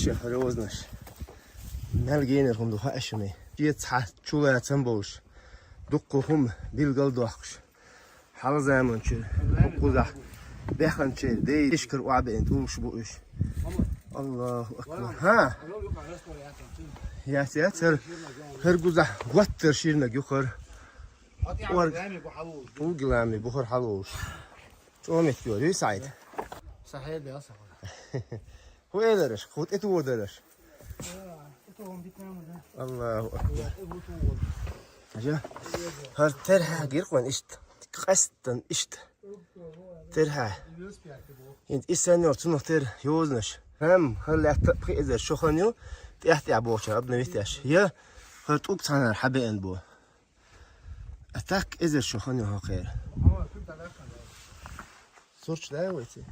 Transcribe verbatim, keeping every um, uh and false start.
Ши хьар йозанаш. Мел генар хӀума ду хаьа шуна. Ши цхьа чулацам болуш. Дуккха хӀума билгал дохкуш. Хьалха заманчуьра хӀокху гузахь беханчеран дайн ишкара охьабеана тӀулгаш бу уьш. Аллаху акбар. ХӀа? Яц, яц, хӀара, хӀара гузахь готтара ширнаг ю хӀара. Орг-, пулгиламий бу хӀара хьалаволуш. ЧӀогӀа меттиг йора, юй, Саид? Сан хьеда ял сан хӀара. ХӀун элараш, хӀун тӀетодадараш? Аллаху акбар. Жа. ХӀара терхьа гира вайн иштта. Къаьсттина иштта. Терхьа. ХӀинца и санна йолу цунах тера йозанаш. ХӀама, хӀара лаьтта пхи эзар шо хан ю, тӀаьхь-тӀаьхьа бохучара обновить еш. Я, хӀара тӀулг цхьанара хьабеана бу. А так эзар шо хан ю хӀокхера. Сурч дай вайци?